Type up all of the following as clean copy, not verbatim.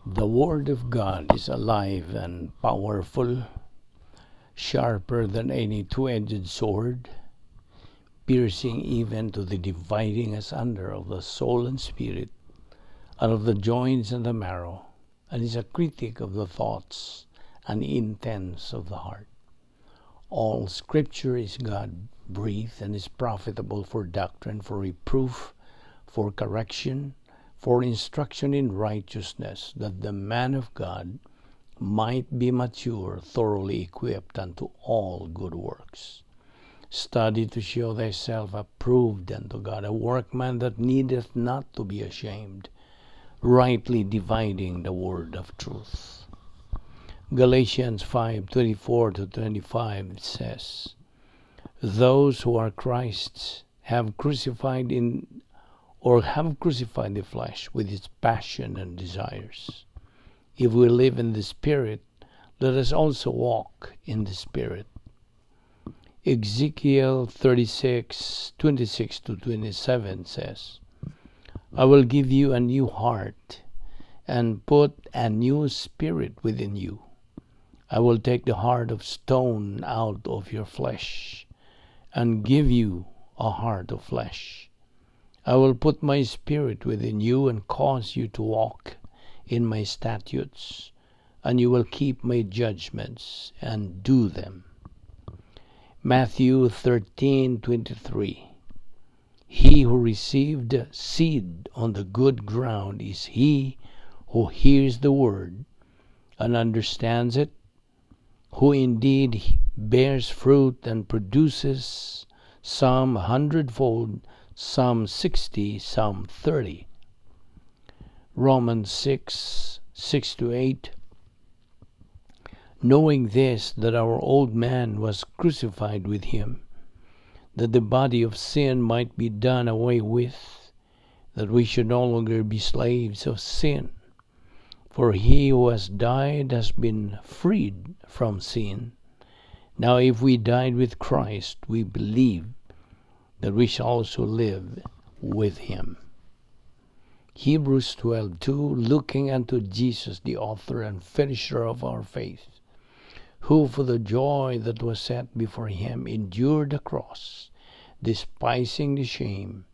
The Word of God is alive and powerful, sharper than any two-edged sword, piercing even to the dividing asunder of the soul and spirit, and of the joints and the marrow, and is a critic of the thoughts and intents of the heart. All Scripture is God breathed and is profitable for doctrine, for reproof, for correction, for instruction in righteousness, that the man of God might be mature, thoroughly equipped unto all good works. Study to show thyself approved unto God, a workman that needeth not to be ashamed, rightly dividing the word of truth. Galatians 5:24 to 25 says, "Those who are Christ's have crucified in or have crucified the flesh with its passion and desires. If we live in the Spirit, let us also walk in the Spirit." Ezekiel 36:26 to 27 says, "I will give you a new heart and put a new spirit within you. I will take the heart of stone out of your flesh and give you a heart of flesh. I will put my spirit within you and cause you to walk in my statutes, and you will keep my judgments and do them." Matthew 13:23: "He who received seed on the good ground is he who hears the word and understands it, who indeed bears fruit and produces some 100-fold, some 60, some 30." Romans 6:6 to 8: "Knowing this, that our old man was crucified with him, that the body of sin might be done away with, that we should no longer be slaves of sin. For he who has died has been freed from sin. Now if we died with Christ, we believe that we shall also live with him." Hebrews 12:2: "Looking unto Jesus, the author and finisher of our faith, who for the joy that was set before him endured the cross, despising the shame,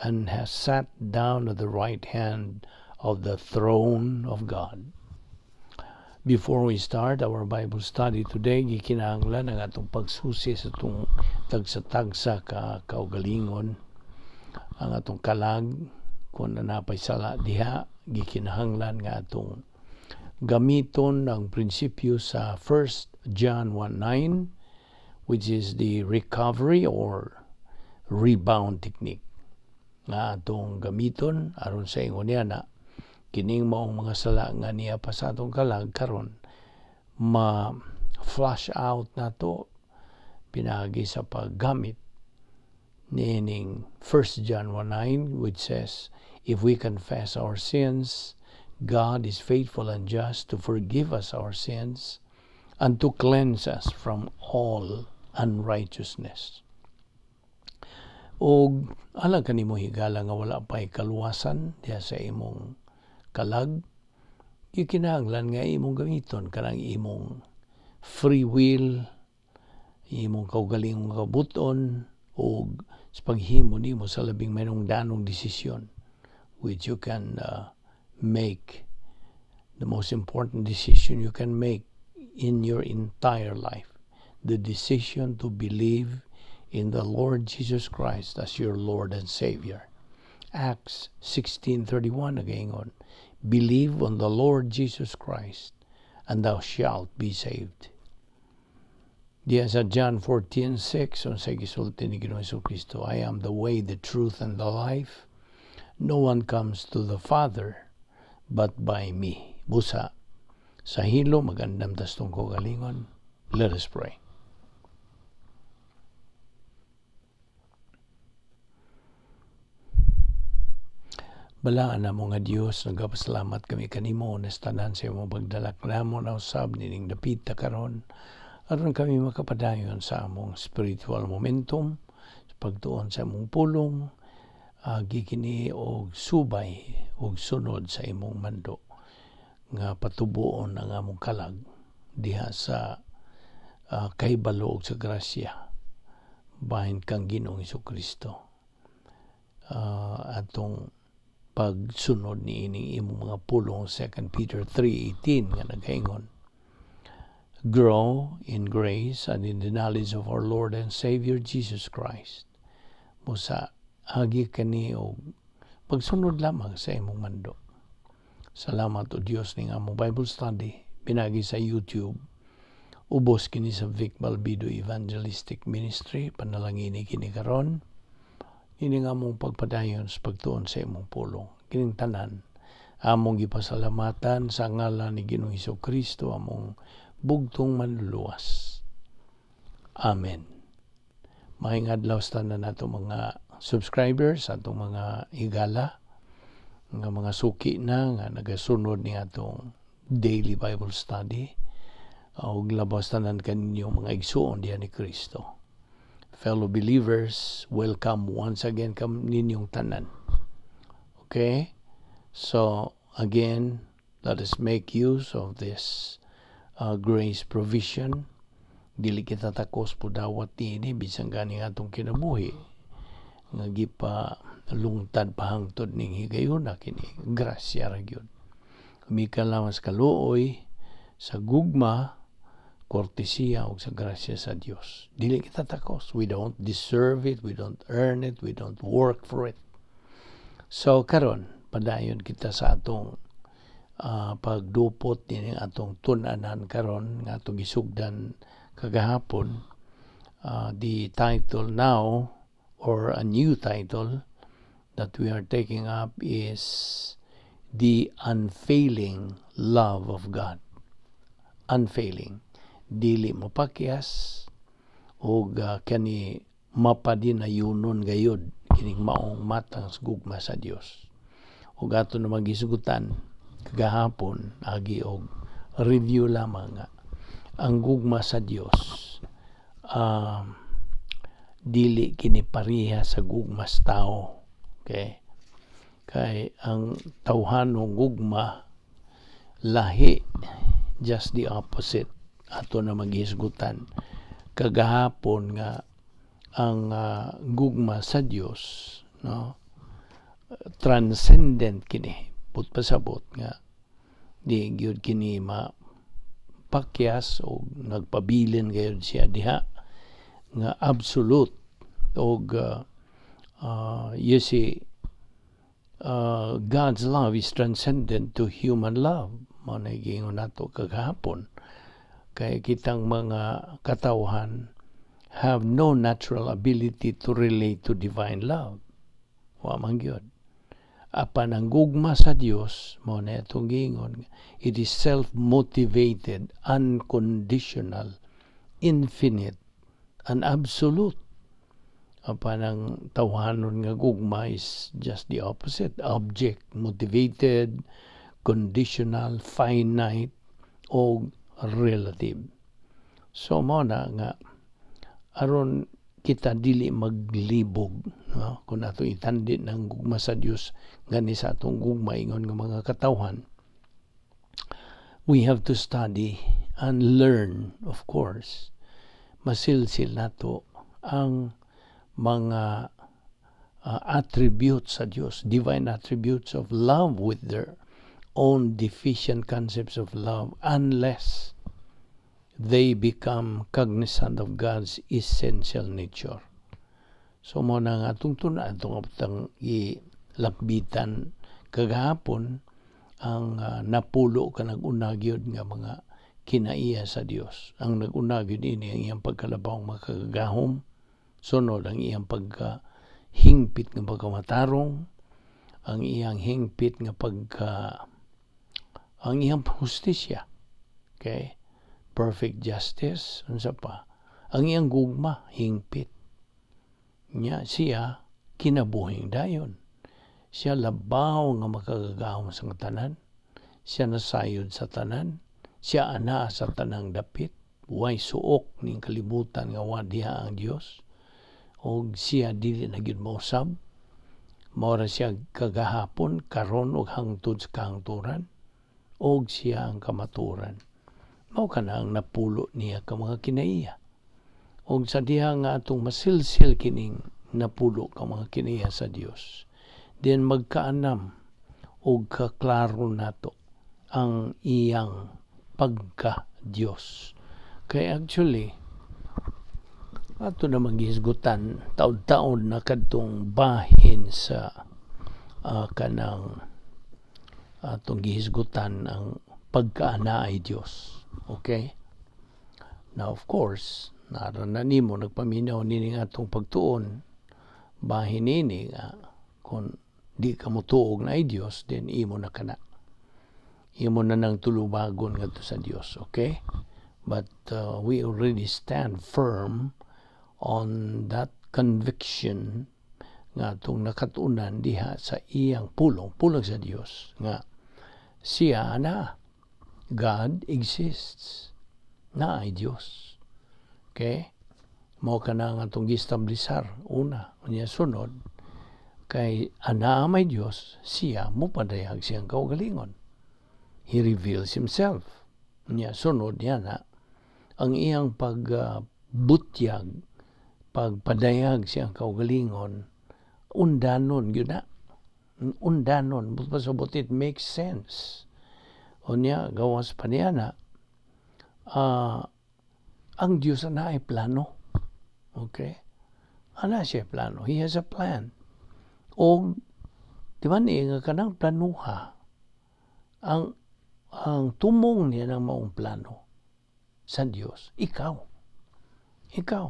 and has sat down at the right hand of the throne of God." Before we start our Bible study today, gikinahanglan ang atong pagsusi sa atong tagsa-tagsa ka kaugalingon, ang atong kalag, kung naa pay sala diha, gikinahanglan nga atong gamiton ang prinsipyo sa 1 John 1:9, which is the recovery or rebound technique nga atong gamiton aron sa ingon niya na kining maong mga sala nga niya pa sa atong kalag karon ma flush out nato pinaagi sa paggamit niining 1 John 1:9, which says, "If we confess our sins, God is faithful and just to forgive us our sins and to cleanse us from all unrighteousness." Og alang kanimo, higala, nga wala pa'y kaluwasan diha sa imong kalag, gikinahanglan nga imong gamiton kanang imong free will, imong kaugalingong kabuton og sa paghimo nimo sa labing mahinungdanong desisyon which you can make, the most important decision you can make in your entire life, the decision to believe in the Lord Jesus Christ as your Lord and Savior. Acts 16:31 nagaingon, "Believe on the Lord Jesus Christ and thou shalt be saved." Diya sa John 14:6, unsay gisulti ni Ginoong Kristo? "I am the way, the truth, and the life. No one comes to the Father but by me." Busa, sa hilo, magandam tas atong kaugalingon. Let us pray. Balaan namo nga Dios, nagapasalamat kami kanimo nas tanan sa imong pagdala namo na usab nining dapita karon aron kami makapadayon sa among spiritual momentum sa pagtuon sa imong pulong, agi kini og subay og sunod sa imong mando. Nga patubuon ang among kalag diha sa kahibalo sa grasya bahin kang Ginoong Kristo. Atong pagsunod ni ining imong mga pulong, 2 Peter 3:18, nga nagaingon, "Grow in grace and in the knowledge of our Lord and Savior Jesus Christ." Busa agi kani og pagsunod lamang sa imong mando. Salamat, O Dios, ning among Bible study pinagi sa YouTube. Ubos kini sa Vic Balbido Evangelistic Ministry. Panalangini kini karon. Ini nga among pagpadayon sa pagtuon sa imong pulong. Kining tanan among gipasalamatan sa ngalan ni Ginoong Kristo, among bugtong Manluluwas. Amen. Maayong adlaw sa tanan nato mga subscribers, atong mga higala, nga mga suki na nga nagasunod ni atong daily Bible study, ug labaw tanan kaninyong mga igsuon diha ni Kristo. Fellow believers, welcome once again kam ninyong tanan. Okay? So, again, let us make use of this grace provision. Dili kita takos podawat niini bisan gani atong kinabuhi nga gipa lungtad pahangtod ning higayuna. Kini grasya ra gyud. Mikan lamang sa kaluoy, sa gugma, kortesiya ug sa grasya sa Dios. Dili kita takos. We don't deserve it, we don't earn it, we don't work for it. So karon, padayon kita sa atong pagdupot nining atong tun-anan karon nga atong gisugdan kagahapon. The title now, or a new title that we are taking up, is The Unfailing Love of God. Unfailing, dili mapakyas og kani mapadinayunon gayud kining maong matang sa gugma sa Dios. Ug ato na magisgutan kagahapon, agi og review lamang, nga ang gugma sa Dios dili kini pareha sa gugma sa tao, okay? Kay ang tawhanong gugma lahi, just the opposite. Ato na maghisgutan kagahapon nga ang gugma sa Dios, no, transcendent kini, but pasabot nga di gyud kini ma pakyas o nagpabilin gayud siya diha nga absolute. Og you see, God's love is transcendent to human love. Mao na giingon nato kagahapon, kay kitang mga katawhan have no natural ability to relate to divine love. Wa man gyud. Apan ang gugma sa Dios, mao na itong giingon, it is self-motivated, unconditional, infinite, and absolute. Apan ang tawhanon nga gugma is just the opposite: object motivated, conditional, finite o relative. So mao na nga aron kita dili maglibog, no, kung ato itandi ng gugma sa Dios gani sa atong gugma ingon nga mga katawhan, we have to study and learn, of course. Masilsil nato ang mga attributes sa Dios, divine attributes of love, with their own deficient concepts of love unless they become cognizant of God's essential nature. So mao na nga atong tuna, atong atang ilakbitan kagahapon ang napulo ka nag-una gyud nga mga kinaiya sa Dios. Ang nag-una gyud ini ang iyang pagkalabawng makagagahom, sunod ang iyang pagka hingpit nga pagkamatarong, ang iyang hingpit nga pagka, ang iyang hustisya. Okay? Perfect justice, unsa pa? Ang iyang gugma, hingpit. Nya siya kinabuhing dayon. Siya labaw nga makagagahom sa tanan. Siya nasayod sa tanan. Siya ana sa tanang dapit. Way suok ning kalibutan nga wa diha ang Dios. Og siya dili na gyud mausab. Mao ra siya kagahapon, karon ug hangtod sa kahangturan. Og siya ang kamaturan. Mao kana ang napulo niya ka mga kinaiya. Og sa diha nga atong masilsil kining napulo ka mga kinaiya sa Dios, then magkaanam og kaklaro nato ang iyang pagka Dios. Kay actually, ato namang gihisgutan taod-taod na kadtong bahin sa kanang atong gihisgutan ang pagkaanaay Dios. Okay? Now, of course, naa ra na nimo nagpaminaw nining atong pagtuon, bahin nini nga kung di ka motuo naay Dios, then imo na kana. Imo na nang tulubagon ngadto sa Dios, okay? But we already stand firm on that conviction nga atong nakatunan diha sa iyang pulong, pulong sa Dios nga siya na God exists. Naay Dios. Okay? Mao kana nga atong giestablisar una, unya sunod kay anaa may Dios, siya mopadayag siyang kaugalingon. He reveals himself. Unya sunod niya na ang iyang pagbutyag, pagpadayag siyang kaugalingon, undanon gyud na. Undanon, pasabot it makes sense. Unya gawas pa niya na ang Dios naay plano. Okay? Ana siya plano. He has a plan. O di ba ni nga kanang planuha, ang tumong niya ng maong plano sa Dios, ikaw. Ikaw.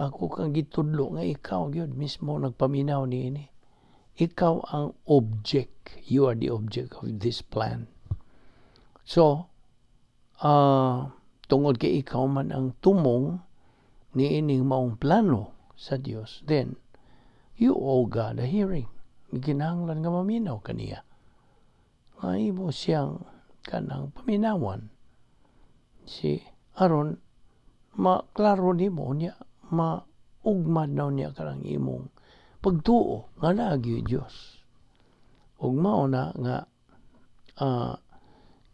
Ako kang gitudlo nga ikaw gyud mismo nagpaminaw niini. Ikaw ang object. You are the object of this plan. So, tungod kay ikaw man ang tumong niining maong plano sa Dios, then you owe God a hearing. Kinahanglan nga maminaw kaniya. Nga imo siyang kanang paminawan. Si aron maklaro nimo niya, maugmad na niya kanang imong pagtuo nga naa gyud Dios. Ug mao na nga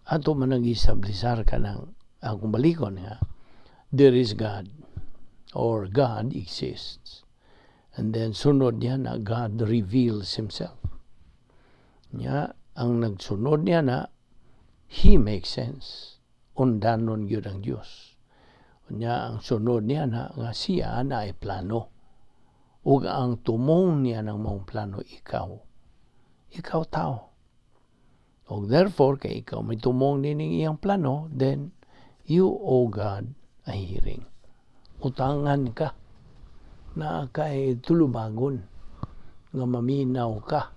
ato man ang istablisar kanang akong balikon nga there is God or God exists. And then sunod niya na God reveals himself. Nya ang nagsunod niya na He makes sense. Undanon gyud ang Dios. Nya ang sunod niya na nga siya naay plano. Ug ang tumong niya ng maong plano, ikaw. Ikaw tao. Og therefore, kay ikaw may tumong nining iyang plano, then you owe God a hearing. Utangan ka na kay tulubagon nga maminaw ka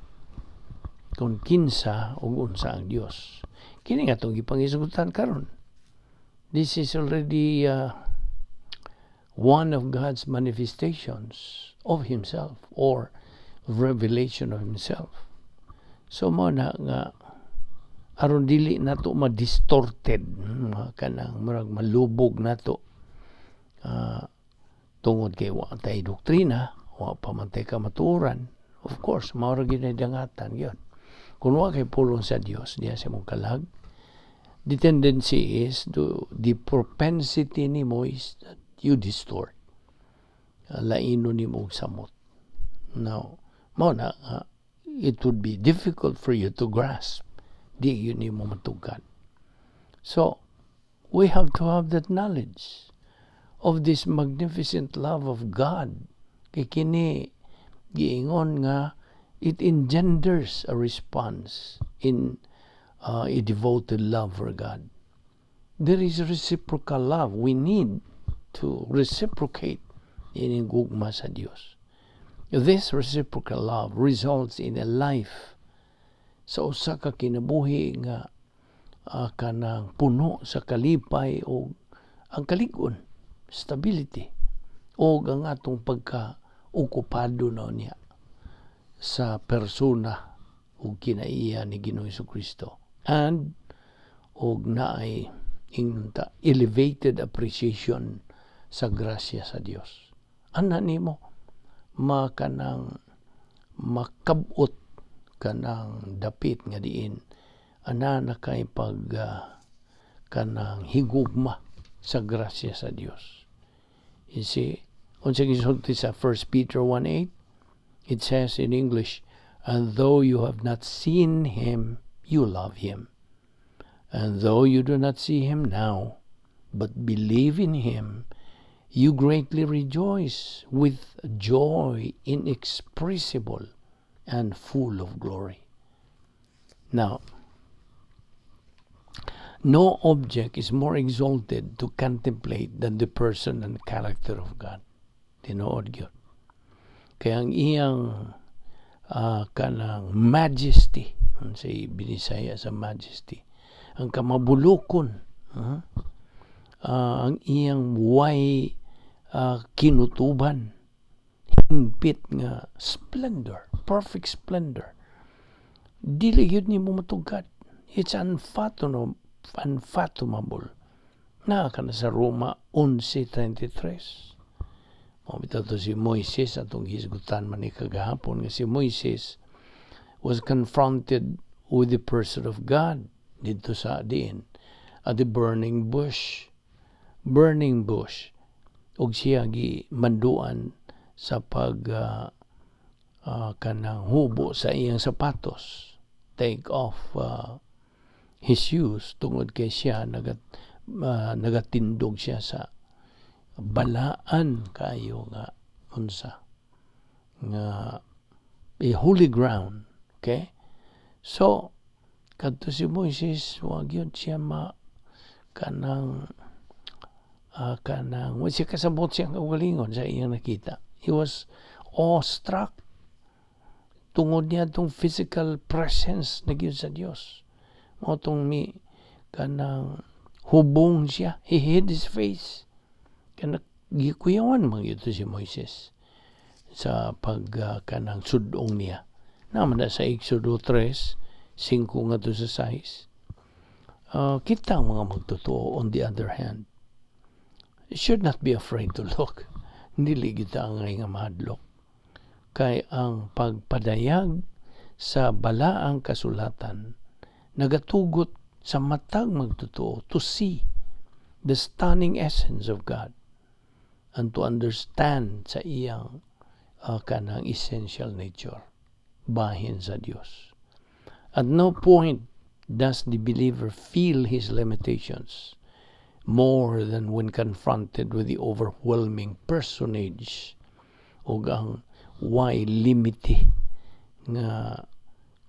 kung kinsa ug unsa ang Dios. Kini nga atong gipanghisgutan karon. This is already one of God's manifestations of Himself or revelation of Himself. So mo na nga aron dili nato ma-distorted, kanang murag malubog nato tungod kay wa tay doktrina, wa pa man tay kamatuoran. Of course, mao ra gyud dangatan gyud. Kung wa kay pulong sa Dios diha sa imong kalag, the tendency is to the propensity nimo is that you distort. Lainon nimo og samot. Now, mao na it would be difficult for you to grasp. Di gyud nimo matugkad. So, we have to have that knowledge of this magnificent love of God. Kay kini giingon nga it engenders a response in a devoted love for God. There is reciprocal love. We need to reciprocate ining gugma sa Dios. This reciprocal love results in a life sa usa ka kinabuhi nga kanang puno sa kalipay o ang kalig-on, stability, o ang atong pagka okupado na niya sa persona ug kinaiya ni Ginoong Kristo and og naay ingnon ta elevated appreciation sa grasya sa Dios. Ana nimo makanang makabot kanang dapit nga diin Ana na kay pag kanang higugma sa grasya sa Dios. You see, unsa gisulti sa 1 Peter 1:8, it says in English, "And though you have not seen him, you love him. And though you do not see him now, but believe in him, you greatly rejoice with joy inexpressible and full of glory." Now, no object is more exalted to contemplate than the person and character of God. Tinuod gyud. Kaya ang iyang kanang majesty, unsay Binisaya sa majesty, ang kamabulokon, ang iyang way kinutuban, hingpit nga splendor, perfect splendor. Dili gyud nimo matugkad. It's unfathomable. Naa kana sa Roma 11:23. Mao bitaw to si Moises, atong hisgutan man ni kagahapon nga si Moises was confronted with the person of God didto sa diin at the burning bush. Burning bush. Ug siya gi manduan sa pag kanang hubo sa iyang sapatos. Take off his shoes tungod kay siya nagatindog siya sa balaan kaayo nga unsa nga a holy ground, okay? So kadto si Moises, wa gyud siya ma kanang kanang wa siya kasabot siyang kaugalingon sa iyang nakita. He was awestruck tungod niya tong physical presence na gyud sa Dios. Mao tong mi kanang hubong siya, he hid his face. Kana gikuyawan man gyud to si Moises sa pag kanang sudong niya. Naman na sa Exodo 3, 5 ngadto sa 6. Kita ang mga magtotoo, on the other hand, should not be afraid to look. Dili kita angay nga mahadlok. Kay ang pagpadayag sa balaang kasulatan nagatugot sa matag magtotoo to see the stunning essence of God and to understand sa iyang kanang essential nature bahin sa Dios. At no point does the believer feel his limitations more than when confronted with the overwhelming personage ug ang way limite nga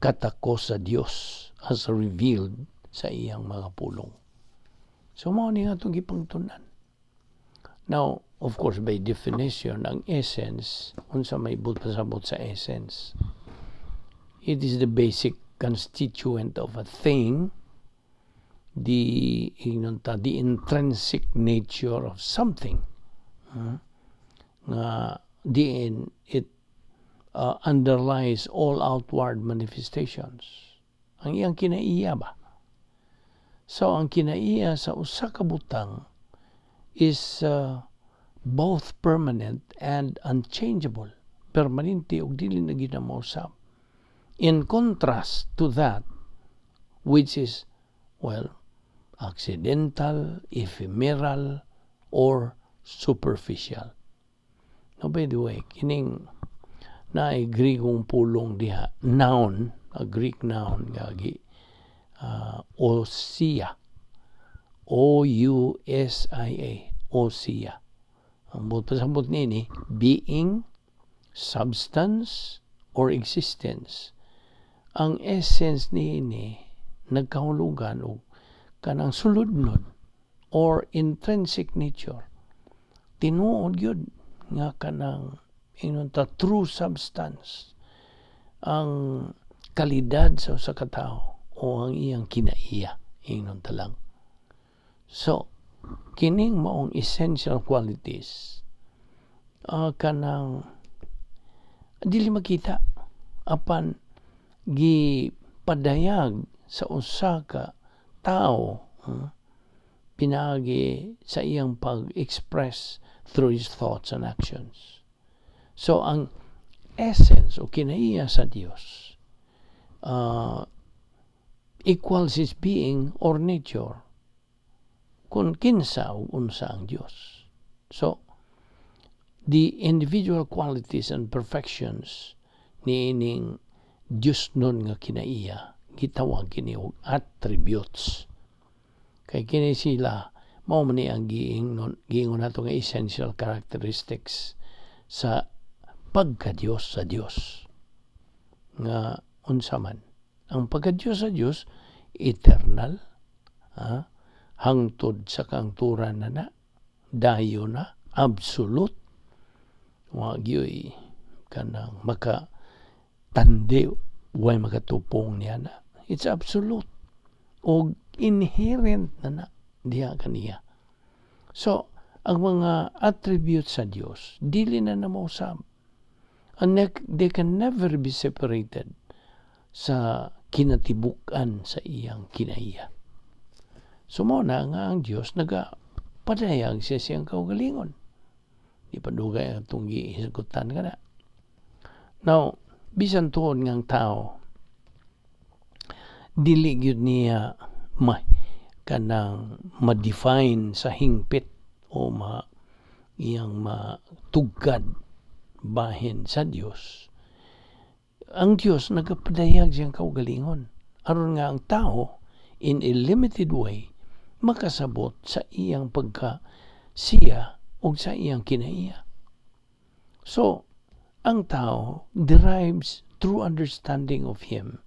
katakos sa Dios as revealed sa iyang mga pulong. So mao ni nga itong gipangtunan. Now, of course, by definition, ang essence, unsa may pasabot sa essence? It is the basic constituent of a thing, the ingnon ta, the intrinsic nature of something. Nga diin it underlies all outward manifestations. Ang iyang kinaiya ba? So ang kinaiya sa usa ka butang is both permanent and unchangeable. Permanente ug dili na gyud mausab. In contrast to that which is, well, accidental, ephemeral, or superficial. Now, by the way, kining naay Grigong pulong diha, noun, a Greek noun gagi, ousia. ousia, ousia. Ang buot pasabot nini, being, substance, or existence. Ang essence niini nagkahulugan og kanang suludnon or intrinsic nature. Tinuod gyud nga kanang ingnon ta true substance ang kalidad sa usa ka tawo o ang iyang kinaiya, ingnon ta lang. So kining maong essential qualities, kanang dili makita apan gipadayag sa usa ka tawo pinaagi sa iyang pag-express through his thoughts and actions. So ang essence o kinaiya sa Dios Equals his being or nature, kung kinsa ug unsa ang Dios. So, the individual qualities and perfections niining Dios nun nga kinaiya, gitawag kini og attributes. Kay kini sila mao man ni ang giingon nato nga essential characteristics sa pagka-Dios sa Dios. Nga unsa man ang pagka-Dios sa Dios? Eternal, ha? Hangtod sa kangturan na na, dayon na, absolute, wa gyoy kanang maka tandi, way makatupong niya na. It's absolute og inherent na na diha kaniya. So ang mga attributes sa Dios dili na na mausab and they can never be separated sa kinatibuk-an sa iyang kinaiya. So mao na nga ang Dios naga padayag siya siyang kaugalingon. Di pa dugay ang atong gihisgutan kana. Now, bisan tuod nga ang tao dili gyud niya ma kanang ma-define sa hingpit o ma iyang matugkad bahin sa Dios. Ang Dios nagapadayag siyang kaugalingon aron nga ang tao in a limited way makasabot sa iyang pagka siya o sa iyang kinaiya. So, ang tao derives true understanding of him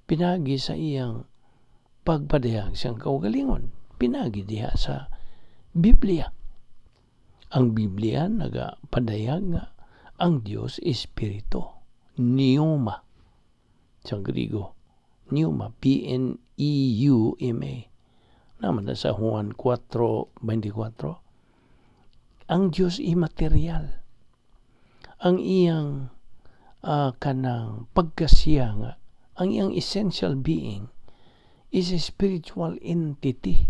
pinagi sa iyang pagpadayag siyang kaugalingon, pinagi diha sa Biblia. Ang Biblia nagapadayag nga ang Dios espiritu, pneuma sa Grigo, pneuma, pneuma naman na sa Juan 4:24. Ang Dios immaterial. Ang iyang kanang pagkasiya nga ang iyang essential being is a spiritual entity.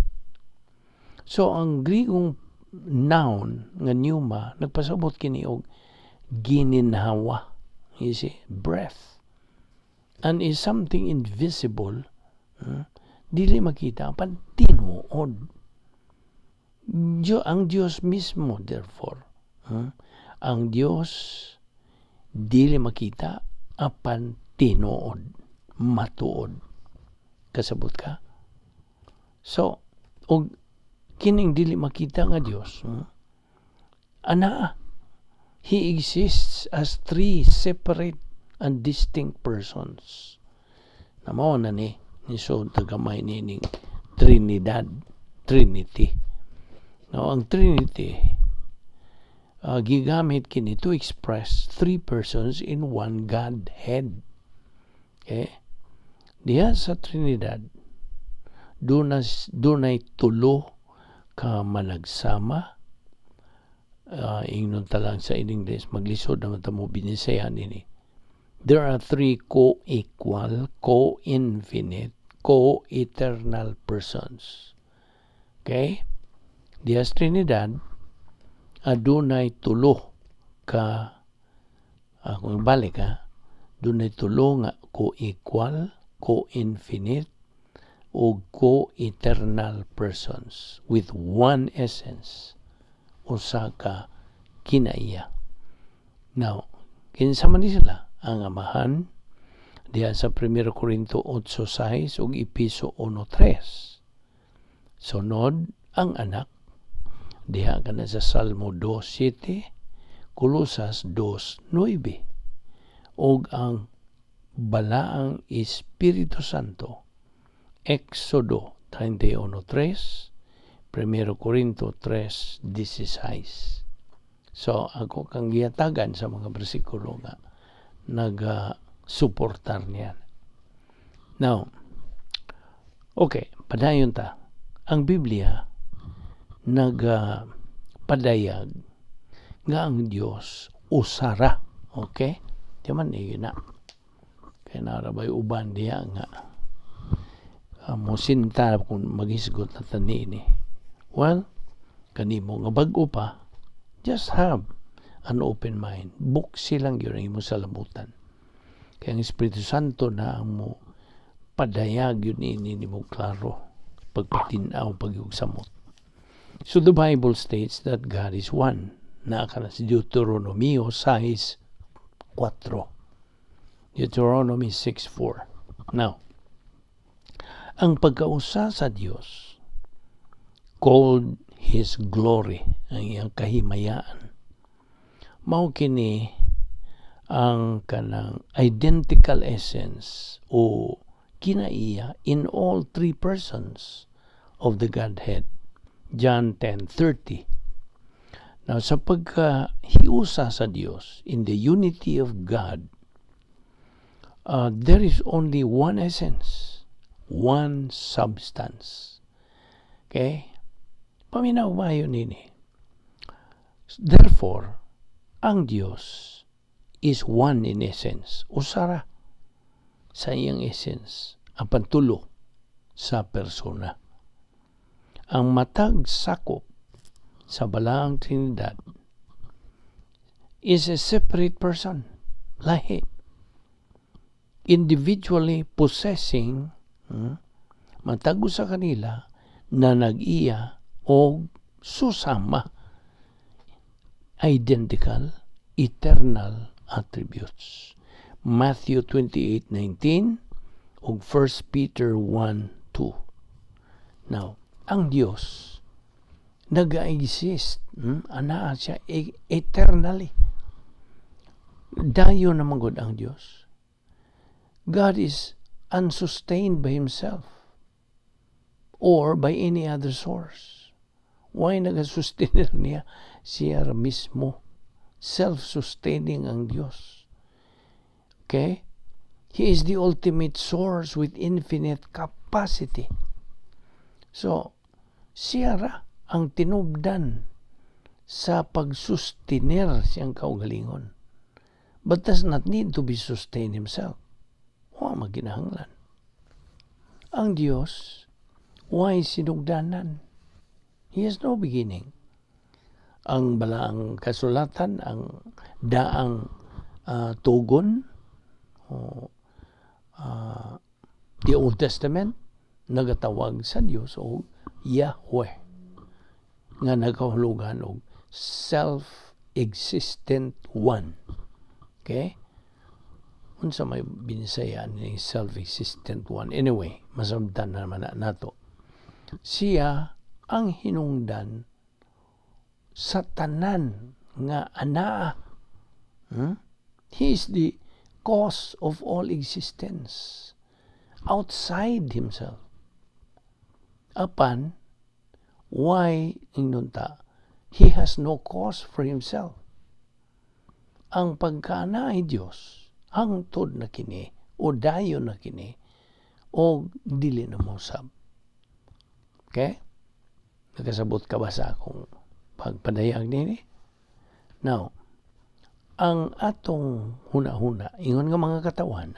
So ang Grigong noun nga pneuma nagpasabot kini og gininhawa, you see, breath, and is something invisible, Dili makita apan tinuod. Ang Dios mismo, therefore, Ang Dios dili makita apan tinuod, matuod. Kasabot ka? So, og kining dili makita nga Dios, Ana, he exists as three separate and distinct persons. Na mao na ni so tagamay nining Trinidad, Trinity. Now, ang Trinity, gigamit kini to express three persons in one Godhead. Okay? Diha sa Trinidad, dunay tulo ka managsama, ingnon ta lang sa English, maglisod naman ta mo binisaya nini. There are three co-equal, co-infinite, co-eternal persons. Okay? Diha sa Trinidad, adunay tulo ka, kung balik ha, dunay tulo nga co-equal, co-infinite, o co-eternal persons with one essence, usa ka kinaiya. Now, kinsa man ni sila? Ang Amahan, diha sa 1 Corinto 8:6 ug Epeso 1:3. Sunod, ang Anak, diha kana sa Salmo 2:7, Kolosas 2:9. Ug ang Balaang Espiritu Santo, Exodo 31:3, 1 Corinto 3:16. So, ako kang gihatagan sa mga bersikulo nga naga-suportar niyan. Now, okay, padayon ta. Ang Biblia nagapadayag nga ang Dios usara. Okay? Di man ni na. Kaya narabay uban diha nga mosinta kung maghisgot na tani ni. Well, kanimo nga bag-o pa, just have an open mind. Buksi lang yun ang imo salamutan. Kaya ang Espiritu Santo na ang mo Pagpadayag gyud ni nimo klaro, pagpatin-aw pagyugsamot. So the Bible states that God is one. Naa ka na sa Deuteronomio 6:4. Deuteronomy 6:4. Now, ang pagkausa sa Dios called His glory, ang iyang kahimayaan. Mao kini ang kanang identical essence o kinaiya in all three persons of the Godhead. John 10:30. Now, sa pagkahiusa sa Dios, in the unity of God, there is only one essence, one substance. Okay? Paminaw maayo nini. Therefore, ang Dios is one in essence. Usa ra sa iyang essence, apan tulo sa persona. Ang matag sakop sa Balaang Trinidad is a separate person, lahi. Individually possessing matag usa kanila na nag-iya og susama identical eternal attributes. Matthew 28:19 ug 1 Peter 1:2. Now, ang Dios naga-exist, anaa siya eternally. Dayon na man gud ang Dios. God is unsustained by himself or by any other source. Why nagasustain niya siya ra mismo? Self-sustaining ang Dios. Okay? He is the ultimate source with infinite capacity. So, siya ra ang tinubdan sa pagsustenir siyang kaugalingon. But does not need to be sustained himself. Wa maginahanglan. Ang Dios, way sinugdanan? He has no beginning. Ang balaang kasulatan, ang daang tugon, o the Old Testament, nagatawag sa Dios og Yahweh nga nagahulugan og self-existent one. Okay? Unsa may binisaya ni self-existent one? Anyway, masabtan na naman na nato. Siya ang hinungdan sa tanan nga anaa. He is the cause of all existence outside himself. Apan, why ingnon ta, he has no cause for himself. Ang pagkaanaa ay Dios, hangtod na kini o dayon na kini o dili na mosab. Okay? Nakasabot ka ba sa akong pagpadayag nini? Now, ang atong huna-huna, ingon nga mga katawan,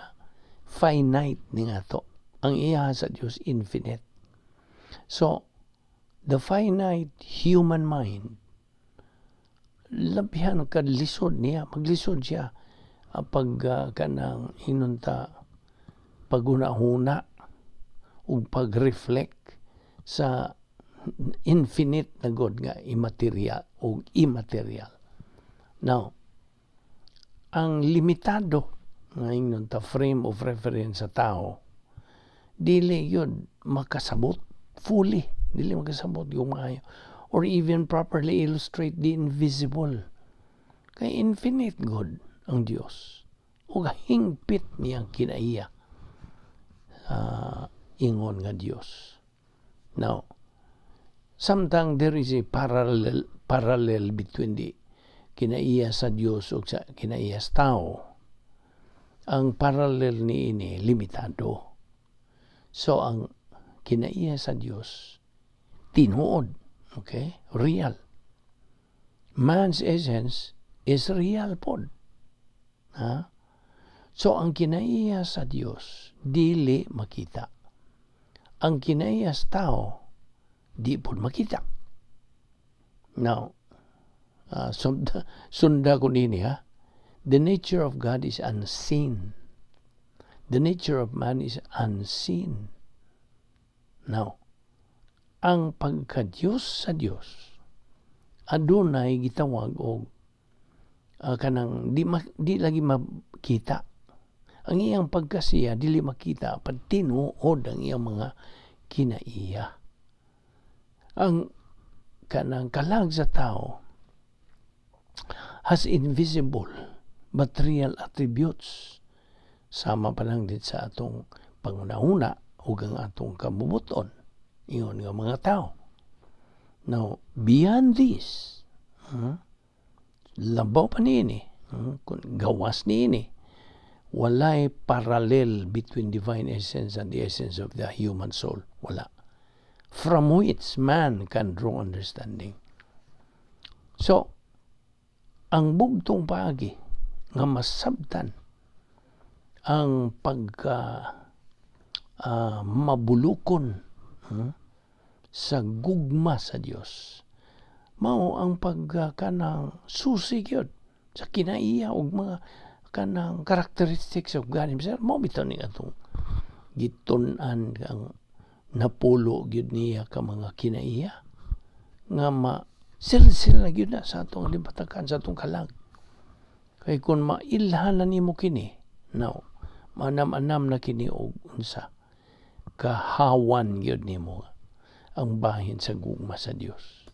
finite ni nga to. Ang iya sa Dios, infinite. So, the finite human mind, labihan ka lisod niya, maglisod siya pag kanang ingnon ta paghuna-huna ug pag-reflect sa infinite na God nga immaterial o immaterial. Now, ang limitado nga ingnon ta frame of reference sa tao, dili gyud makasabot fully, dili makasabot yung maayo or even properly illustrate the invisible. Kay infinite God ang Dios ug hingpit niyang kinaiya ingon nga Dios. Now, samtang there is a parallel between the kinaiya sa Dios ug sa kinaiya sa tao, ang parallel ni ini limitado. So ang kinaiya sa Dios tinuod, okay? Real. Man's essence is real pod. Ha? So ang kinaiya sa Dios dili makita. Ang kinaiya sa tao di pod makita. Now, sunda, sunda ko nini ha. The nature of God is unseen. The nature of man is unseen. Now, ang pagka-Diyos sa Dios adunay gitawag og kanang di lagi makita. Ang iyang pagkasiya dili makita, apan tinuod ang iyang mga kinaiya. Ang kanang kalag sa tao has invisible but real attributes, sama pa lang din sa atong panghunahuna ug ang atong kabubuton ingon nga mga tao. Now, beyond this, labaw pa niini, kung gawas niini, walay parallel between divine essence and the essence of the human soul. Wala. From which man can draw understanding. So, ang bugtong paagi nga masabtan ang pagka mabulukon sa gugma sa Dios mao ang pagka kanang susi gyud sa kinaiya og mga kanang characteristics of God Himself. Mao bitaw ni atong gitun-an ang napulo gyud niya ka mga kinaiya nga ma silsil na gyud na sa atong limbatakan, sa atong kalag, kay kung mailhan na nimo kini, now manam-anam na kini og unsa kahawan gyud nimo ang bahin sa gugma sa Dios,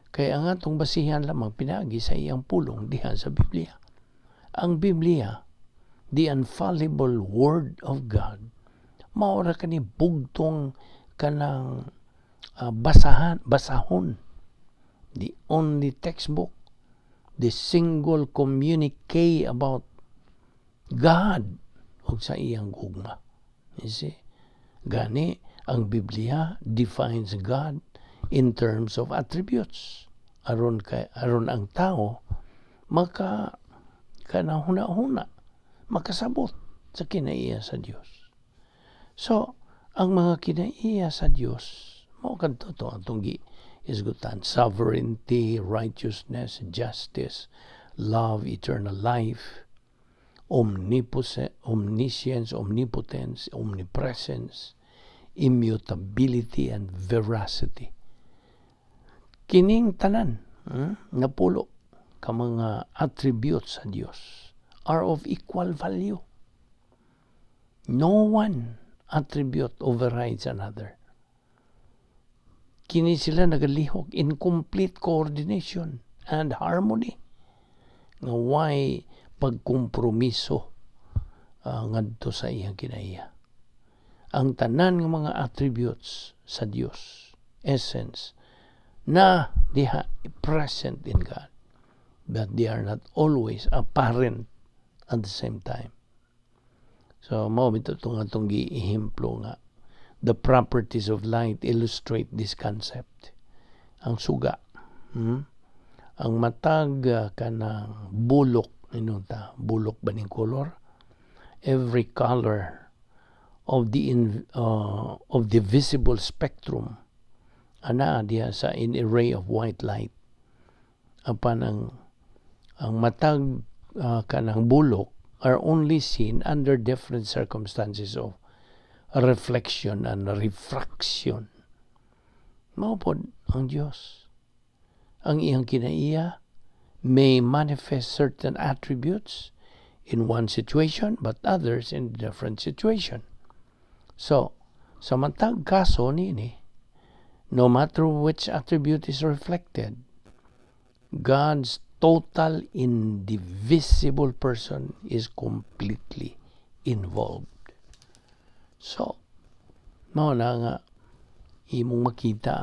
kay ang atong basihan lamang pinaagi sa iyang pulong diha sa Biblia. Ang Biblia, the infallible Word of God, mao ra kani bugtong kanang basahan basahon, the only textbook, the single communique about God ug sa iyang gugma, you see. Gani ang Biblia defines God in terms of attributes aron kay aron ang tao maka kanang huna-huna, makasabot sa kinaiya sa Dios. So ang mga kinaiya sa Dios mao kadto to atong gi isgutan: sovereignty, righteousness, justice, love, eternal life, omniscience, omnipotence, omnipresence, immutability, and veracity. Kining tanan napulo ka mga attributes sa Dios are of equal value. No one attribute overrides another. Kini sila nagalihok in complete coordination and harmony nga way pagkompromiso ngadto sa iyang kinaiya. Ang tanan nga mga attributes sa Dios, essence, na diha present in God, but they are not always apparent at the same time. So mao bitaw itong atong giehemplo nga the properties of light illustrate this concept. Ang suga, Ang matag kanang bulok inuta, bulok ba ning color? Every color of the visible spectrum ana diha sa in a ray of white light. Apan ang matag kanang bulok are only seen under different circumstances of reflection and refraction. Mao pod ang Dios. Ang iyang kinaiya may manifest certain attributes in one situation but others in different situation. So, sa matag kaso nini, no matter which attribute is reflected, God's total indivisible person is completely involved. So, mao na nga imong makita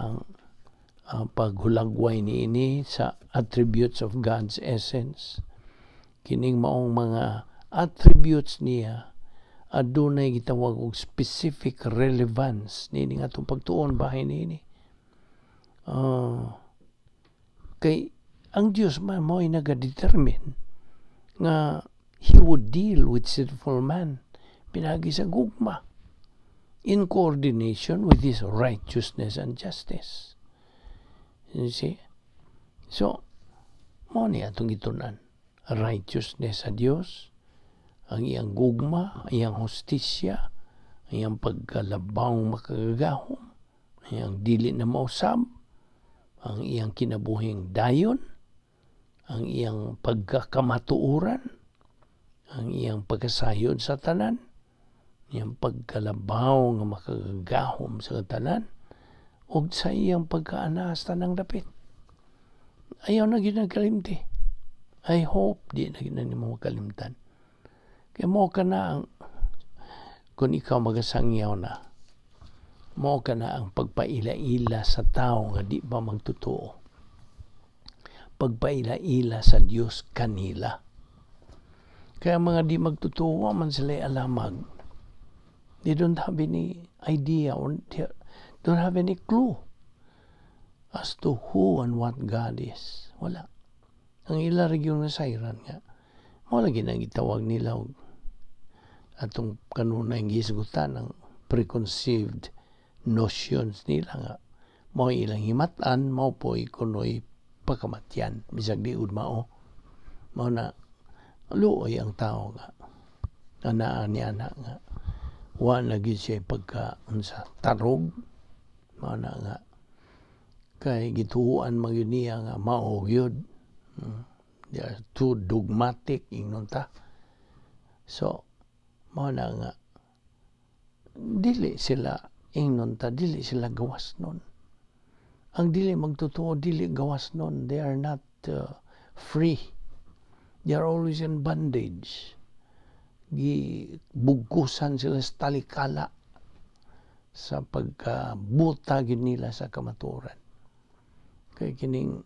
ang paghulagway niini sa attributes of God's essence. Kining maong mga attributes niya adunay gitawag og specific relevance niini nga atong pagtuon bahin niini. Kay ang Dios man mo'y naga-determine nga He would deal with sinful man pinagi sa gugma in coordination with His righteousness and justice. You see? So, mao ni atong gitun-an. Righteousness sa Dios, Ang iyang gugma, ang iyang hustisya, ang iyang pagkalabaw makagagahom, ang iyang dili na mausab, ang iyang kinabuhing dayon, ang iyang pagkakamatuoran, ang iyang pagkasayod sa tanan, iyang pagkalabaw nga makagagahom sa tanan, ug sa iyang pagkaanas tanang dapit. Ayaw na gyud nagkalimti. I hope di na gyud na nimo makalimtan. Kaya mao ka na ang kung ikaw magasangyaw na, mao ka na ang pagpaila-ila sa tao nga di pa magtotoo. Pagpaila-ila sa Dios kanila. Kaya mga di magtotoo, man sila alamag. They don't have any idea or they don't have any clue as to who and what God is. Wala. Ang ila ra gyud nga sayran nga mao lagi nang gitawag nila og atong kanunay gihisgutan ang preconceived notions nila nga mao ilang himatan, mao po'y kuno'y pakamatyan bisag di ud mao. Mao na luoy ang tao nga anaa ni ana nga wa na gyud siya pagka unsa tarog. Mao na nga kay gituoan man gyud niya nga mao gyud. They are too dogmatic, ingnon ta. So mao na nga dili sila, ingnon ta, dili sila gawas nun. Ang dili magtotoo, dili gawas nun. They are not free. They are always in bondage. Gibugkusan sila sa talikala sa pagkabuta gyud nila sa kamatuoran. Kay kining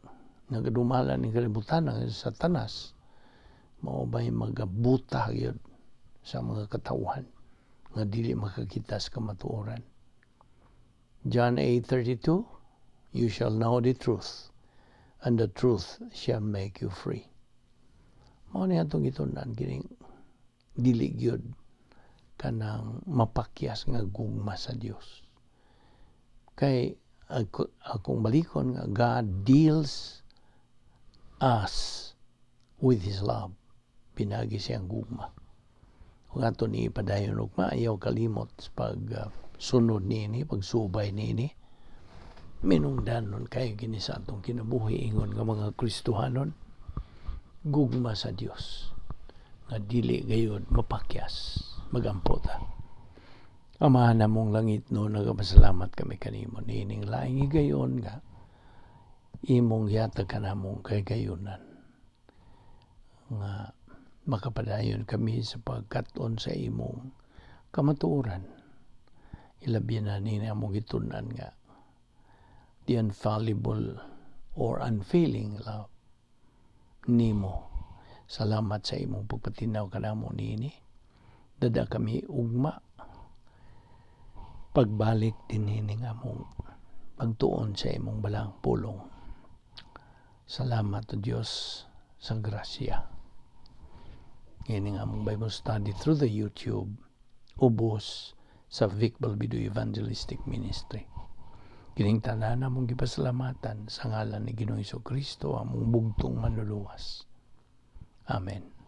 nagadumala ning kalibutan ang Satanas, mao bay magabuta gyud sa mga katawhan nga dili makakita sa kamatuoran. John 8:32, "You shall know the truth, and the truth shall make you free." Mao ni atong gitun-an kining dili gyud kanang mapakyas nga gugma sa Dios. Kay ako, akong balikon nga God deals us with His love. Pinagi siyang gugma. Kung ato ni ipadayon ugma, ayaw kalimot sa pag sunod niini, pagsubay niini. Minungdanon kayo kini sa atong kinabuhi ingon nga mga Kristohanon. Gugma sa Dios nga dili gayud mapakyas. Magampo ta. Amahan namong langit no, nagapasalamat kami kanimo niining laing higayon nga imong gihatag kanamong kahigayunan nga makapadayon kami sa pagkat-on sa imong kamatuoran, ilabi na nini among gitun-an nga the infallible or unfailing love nimo. Salamat sa imong pagpatinaw kanamo niini. Dada kami ugma pagbalik dinhi ning among pagtuon sa imong balaang pulong. Salamat o Dios sa grasya. Ining among Bible study through the YouTube ubos sa Vic Balbido Evangelistic Ministry. Kining tanan among gipasalamatan sa ngalan ni Ginoong Kristo, among bugtong manluluwas. Amen.